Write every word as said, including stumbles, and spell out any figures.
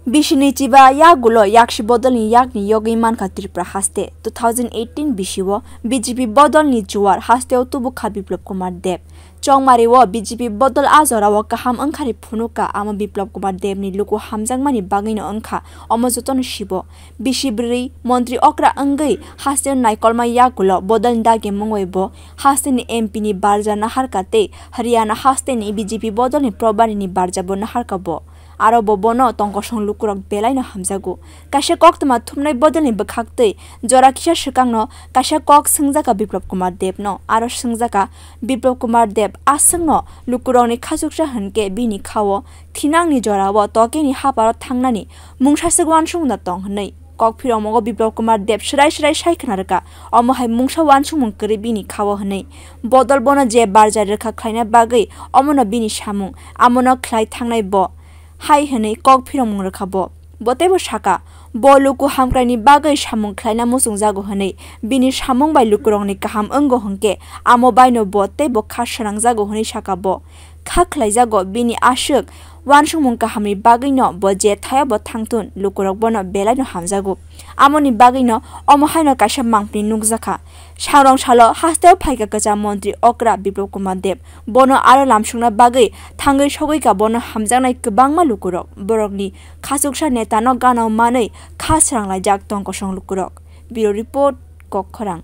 Bisini chiba yagulo yaksi bodolni yakni yogwi mankha Tripura haste. Two thousand eighteen bisio B J P bodolni juar hasteo tubukha Biplab Kumar Deb. Chongmario B J P bodol a jorao kaham wngkhani phunukha, amo Biplab Kumar Debni luku hamjakmani bagwino wngkha, omo jotono sibo. Bisi bwrwi montri okra wngwi hasteo naikolma yagulo bodolni dagi mungwi bo hasteni M P ni barja naharkha tei Haryana hasteni B J P bodolni probani ni barjabo naharkha bo. Aro bo bono tongkosong lukurok belaino hamjago. Kaisa koktwma thumnai bodolni bwkhaktwi jora kisa swkangno kaisa kok swngjakha Biplab Kumar Debno. Aro swngjakha Biplab Kumar Deb aswkno lukurokni khachuksa hwnkhe bini khao thinangni jorao tokeni haparo thangnani mungsaswk uansukna tong hwnwi. Kok phirokmungo Biplab Kumar Deb swrai swrai sai khna rwkha, omo hai mungsa uansukmung kwrwi bini khao hwnwi. Bodol bono je barja rwkha khlaina bagwi omono bini samung, amono khlai thangnai bo hai hwnwi kok phirokmung rwkha bo. Bo teibo sakha, bo luku hamkraini bagwi samung khlaina muchungjago hwnwi, bini samung bai lukurokni kaham wngo hwnkhe amo baino bo teibo kha swnangjago hwnwi sakha bo. Kha khlaijago bini aswk uansukmung kahamni bagwino bo je thayabo thangthun, lukurok bono belaino hamjago. Amoni bagwino omo haino kaisa mangpili nukjakha. Sangrong salo hasteo phaikha kwcham montri okra Biplab Kumar Deb. Bono aro lamsukna bagwi thangwi sogwikha bono hamjaknai kwbangma lukurok. Borokni khachuksa netano ganao manwi kha sranglaijak tongkosong lukurok. Bureau Report, Kokkhorang.